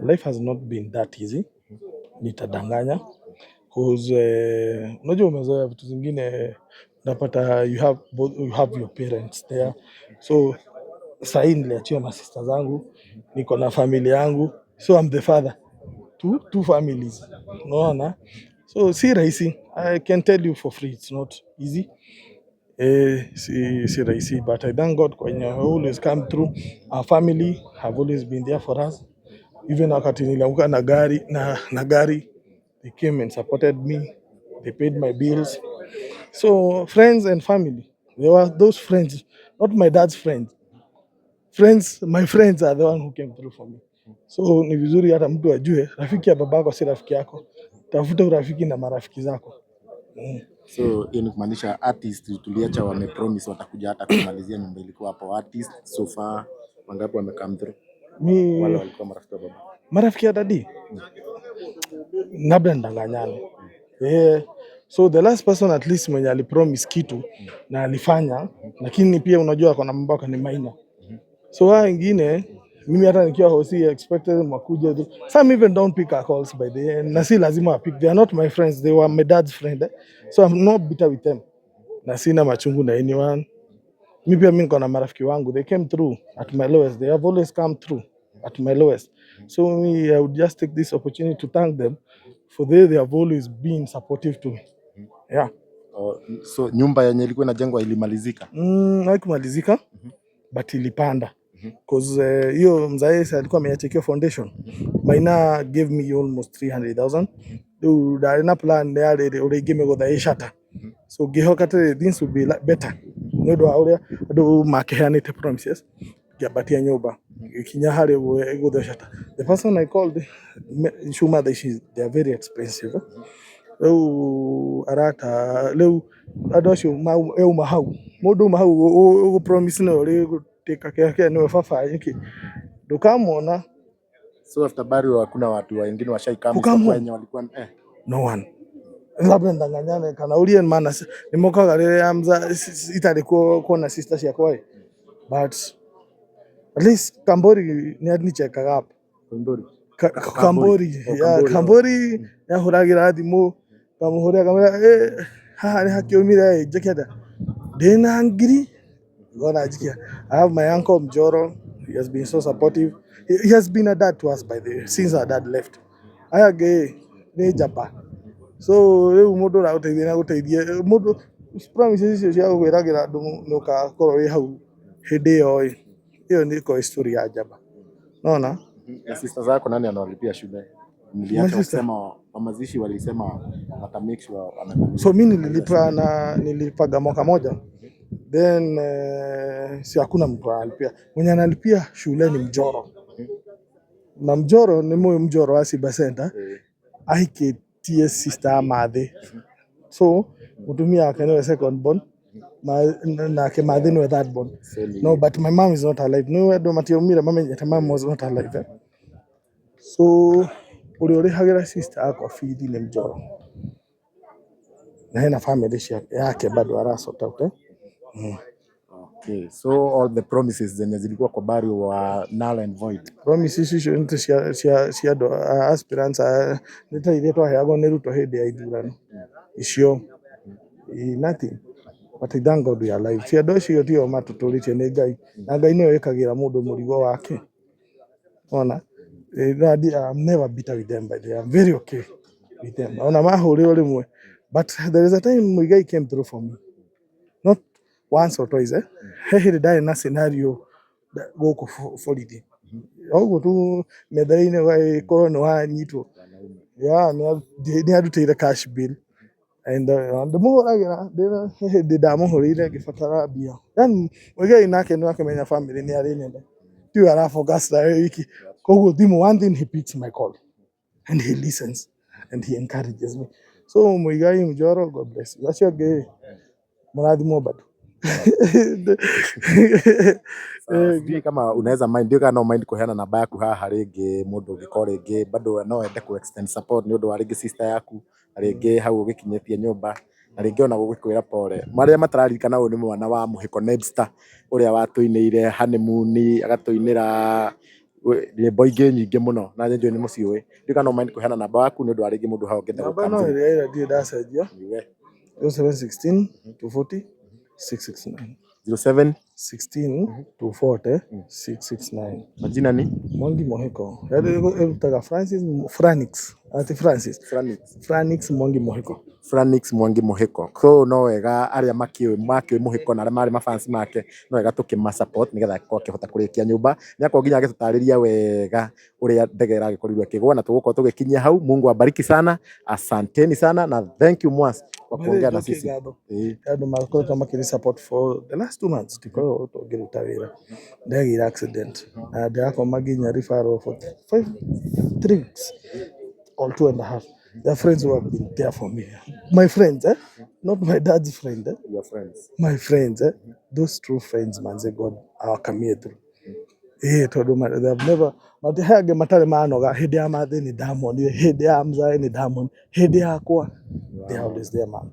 Life has not been that easy, nitadanganya, 'cause unajua umezoea vitu zingine, unapata you have both, you have your parents there. So sahii niliachiwa masista zangu, niko na familia yangu, so I'm the father to two families, unaona? So si rahisi. I can tell you for free, it's not easy. Si rahisi, but I thank God kwenye always come through. Our family have always been there for us. Even wakati nilianguka na gari, they came and supported me, they paid my bills. So friends and family, they were those friends, not my dad's friends. Friends, my friends are the one who came through for me. So ni vizuri hata mtu ajue rafiki ya babako si rafiki yako. Tafuta urafiki na marafiki zako. So hiyo ni kumaanisha artist tuliacha wamepromise watakuja hata kumalizia nyumba ilikuwa hapo. Artist so far wangapi wame come through? Mi Wale walikuwa marafiki wa baba. Marafiki ya daddy, labda nidanganyane. Yeah. So the last person at least mwenye alipromise kitu na alifanya, lakini pia unajua kuna mambo ni minor. So hao wengine, mimi hata nikiwa hosi expected wakuja tu. Some even don't pick our calls by the end. Na si lazima wa pick. They are not my friends. They were my dad's friend. Eh? So I'm not bitter with them. Na sina machungu na anyone. Mi pia mi niko na marafiki wangu. They came through at my lowest. They have always come through at my lowest. So me, I would just take this opportunity to thank them for they have always been supportive to me. Yeah. Oh, so nyumba yenye ilikuwa inajengwa ilimalizika? Haikumalizika, but ilipanda. 'Cause hiyo mzae alikuwa ameacha foundation. Maina gave me almost 300,000. Rĩu ndarĩ na plan yarĩ ũrĩa ingĩmĩgũtha ĩcata. So ngĩhoka atĩrĩ, things will be like better. Nĩ ũndũ wa ũrĩa andũ makĩheanĩte promises, ngĩambatia nyũmba gĩkinya harĩ ũguo ĩgũthwo shutter. The person I called, cuma thaa ici they are very expensive. Rĩu arata rĩu andũ acio yauma hau, mũndũ auma hau ũgũ promise nĩwe ũrĩgũtuĩka kĩa nĩwe baba nĩkĩ ndũkamwona. So after burial hakuna watu wengine washaikam Kukam isipokuwa home? Wenye walikuwa No one. Labda ndanganyane kana urie, maana nĩmokaga rĩrĩa itarĩ kuona sister ciakwa ĩ, but at least Kambori nĩ anichekaga up. Koimburi. Kambori. Oh, Yeah. Kambori, oh. Kambori nĩahũragĩra thimũ, ngamũhũrĩra ngamwĩra, "Eh, haha nĩ hakĩũmire ĩ, njĩke atĩa ndĩna ngiri ngona njikia." I have my uncle Mjoro. He has been so supportive. He has been a dad to us, by the way, since our dad left. Aya angĩ nĩ njamba. So rĩu mũndũ ũragũteithia nĩ agũteithie. Mũndũ promises icio cia gũkwĩragĩra andũ nĩ ũgakorwo wĩ hau hĩndĩ ĩyo ĩ, ĩyo nĩ ĩkoragwo story ya njamba, nona. Na sister zako nani anawalipia shule? Niliacha My sister. wakisema kwa mazishi walisema wata make sure wamemaliza. So mi nililipa na nilipaga mwaka moja, then si hakuna mtu analipia. Mwenye analipia shule ni Mjoro, na Mjoro nĩ mũĩ Mjoro wa Simba Center. Ahikĩtie sister ya Mathĩ, so mũtumia wake nĩwe second born, nake Mathĩ nĩwe third born. So ni No, but my mom is not alive. No, andũ matiaumire mamenyete mom was not alive, eh? So ũrĩa ũrĩhagĩra sister yakwa bithi nĩ Mjoro, na hena family yake bado ara sort out, eh? Okay. So all the promises zenye zilikuwa kwa burial were null and void. Promises icio nĩ ta cia andũ a aspirants, nĩ ta iria twaheagwo nĩ Ruto hĩndĩ ya ithurano icio. Nothing, but I thank God we are alive. Ti andũ acio tio matũtũrĩtie, nĩ Ngai, na Ngai nĩwe wĩkagĩra mũndũ mũrigo wake ona. No, I'm never bitter with them, by the way. I'm very okay with them. Ona mahũrĩrwo rĩmwe, but there is a time Muigai came through for me, not once or twice, eh? He hĩndĩ ndarĩ na scenario gũkũ borithi ũguo tu metha-inĩ, ũgagĩkorwo nĩ wanyitwo. Yeah, nĩ andutĩire cash bill and ndĩmũhũragĩra he hĩndĩ ndamũhũrĩire ngĩbatara mbia. Then Muigai nake nĩ akĩmenya family nĩ arĩ nene, tiwe ara focus nayo wiki, koguo thimũ, one thing, he picks my call and he listens and he encourages me. So Muigai, Mjoro, God bless you. Acio angĩ mũrathimwo bado. Sawa, sijui kama unaweza mind, ndio kana no mind kuheana namba yaku haha rĩngĩ mũndũ ũngĩkorwo rĩngĩ bado no ende ku extend support nĩ ũndũ wa rĩngĩ sister yaku, na rĩngĩ hau ũgĩkinyĩtie nyũmba, na rĩngĩ ona gũgĩkwĩra pole. Marĩa matararikana, ũyũ nĩ mwana wa Mũhĩko Nebster ũrĩa watũinĩire Honeymoon, agatũinĩra Nyĩmbo ingĩ nyingĩ mũno na njũĩ nĩ mũciũĩ. Ndiũĩ kana no mind kũheana namba yaku nĩ ũndũ wa rĩngĩ mũndũ hau ũngĩenda Namba no gũka ĩrĩa ĩrĩa ndirĩ ndacenjia. 0716 240 669. 07 16 240 669. Majina ni? Mwangi Mohiko. Yaani ĩrutaga Francis Franix. Ati Francis. Franix. Franix Mwangi Mohiko. Franix Mwangi Mũhĩko. So no wega arĩa makĩũĩ Mũhĩko na arĩa marĩ mafans make, no wega tũkĩma support nĩgetha akorwo akĩhota kũrĩkia nyũmba. Nĩ akorwo nginya agĩtũtarĩria wega ũrĩa ndege ĩragĩkorirwo ĩkĩgwa na tũgũkorwo tũgĩkinyia hau. Mungu abariki sana, asanteni sana na thank you Mwas kwa kuongea na sisi. Ngatho. Ĩĩ. Andũ makoretwo makĩrĩ support for the last 2 months, ndikoragwo tũngĩruta wĩra. Ndagĩire accident na ndĩrakoma nginya referral for 5, 3 weeks or two and a half. The friends who have been there for me, my friends, eh? Not my dad's friend, eh? Your friends. My friends, eh? Those true friends, manze, God awakamie through. Ĩĩ, tondũ they have never he angĩ matarĩ manoga. Hĩndĩ ya mathĩ nĩ ndamonire, hĩndĩ ya mzae nĩ ndamonire, hĩndĩ yakwa they are always there, man.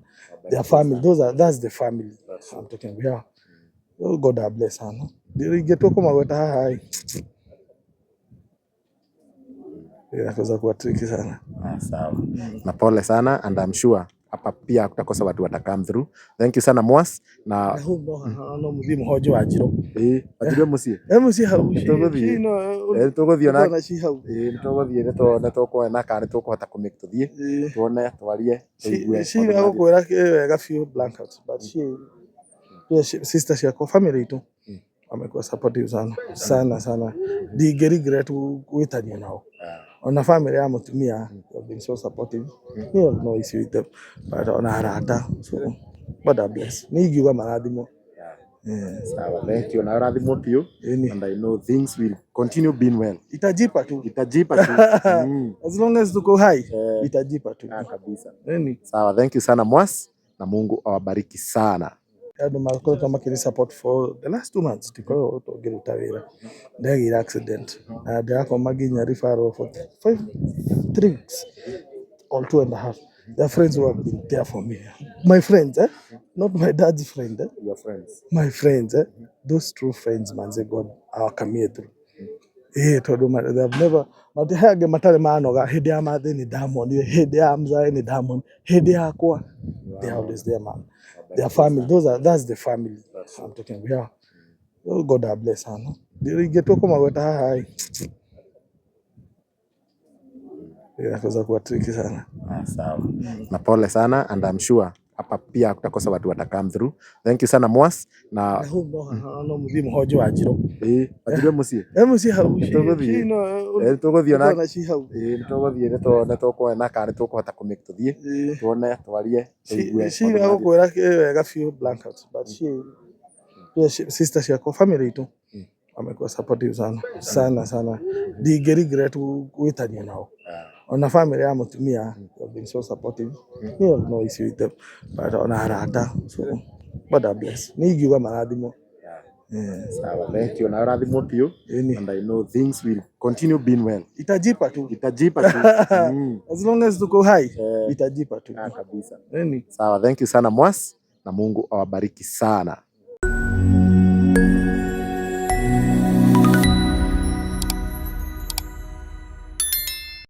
Their family, those are that's the family I'm talking about, yeah. Oh, God bless sana. Ingĩtua kũmagweta haha ĩ, inaweza kuwa tricky sana. Ah, sawa. Na pole sana and I'm sure hapa pia kutakosa watu wata come through. Thank you sana Mwas na Na hau no haha no mũthiĩ mũhonjo wa njirũ. Ĩĩ, wanjirũ mũciĩ. E mũciĩ hau. Nĩtũgũthiĩ. Ĩĩ, Nĩtũgũthiĩ ona na ci hau. Ĩĩ, nĩtũgũthiĩ nĩtũkuona kana nĩtũkũhota kũmake tũthiĩ Ĩĩ. tuone twarie tũigue Ci maũndũ marathiĩ. agũkwĩra wega biũ blanket, but ci pia sister ciakwa, family itũ wamekuwa supportive sana sana sana. Ndingĩ regret gwĩtanio nao. Ona family ya mũtumia, they have been so supportive. Niĩ have no issue with them, but ona arata. So God bless, nĩ ingiuga marathimo. Yeah. Sawa, thank you. Na ũrathimwo biũ Ĩni. and I know things will continue being well. Itajipa tu. Itajipa tu. As long as tuko hai, Eh, itajipa tu. Ah, kabisa. Ĩni. Sawa, thank you sana Mwas na Mungu awabariki sana. Andũ makoretwo makĩrĩ support for the last 2 months, ndikoragwo tũngĩruta wĩra. Ndagĩire accident na ndĩrakoma nginya referral for 5, 3 weeks or two and a half. The friends who have been there for me, my friends, eh? Not my dad's friend, eh? Your friends. My friends, eh? Those true friends, manze, God awakamie through. Ĩĩ, tondũ they have never he angĩ matarĩ manoga. Hĩndĩ ya mathĩ nĩ ndamonire, hĩndĩ ya mzae nĩ ndamonire, hĩndĩ yakwa they are always there, man. Their family, those are that's the family I'm talking about, yeah. Oh, God bless sana. Ingĩtua kũmagweta haha ĩ, inaweza kuwa tricky sana. Ah, sawa. Na pole sana and I'm sure hapa pia kutakosa watu wata come through. Thank you sana Mwas na Na hau no haha no mũthiĩ mũhonjo wa njirũ. Ĩĩ, wanjirũ mũciĩ. E mũciĩ hau. Nĩtũgũthiĩ. Ĩĩ, nĩtũgũthiĩ ona na ci hau. Ĩĩ, nĩtũgũthiĩ nĩtũkuona kana nĩtũkũhota kũmake tũthiĩ Ĩĩ. tuone twarie tũigue Ci maũndũ marathiĩ. agũkwĩra wega biũ blanket, but ci pia sister ciakwa, family itũ wamekuwa supportive sana sana sana. Ndingĩ regret gwĩtanio nao. Ona family ya mũtumia, they have been so supportive. Niĩ have no issue with them, but ona arata. So God bless, nĩ ingiuga marathimo. Yeah. Sawa, thank you. Na ũrathimwo biũ Ĩni. and I know things will continue being well. Itajipa tu. Itajipa tu. As long as tuko hai, Eh, itajipa tu. Ah, kabisa. Ĩni. Sawa, thank you sana Mwas na Mungu awabariki sana.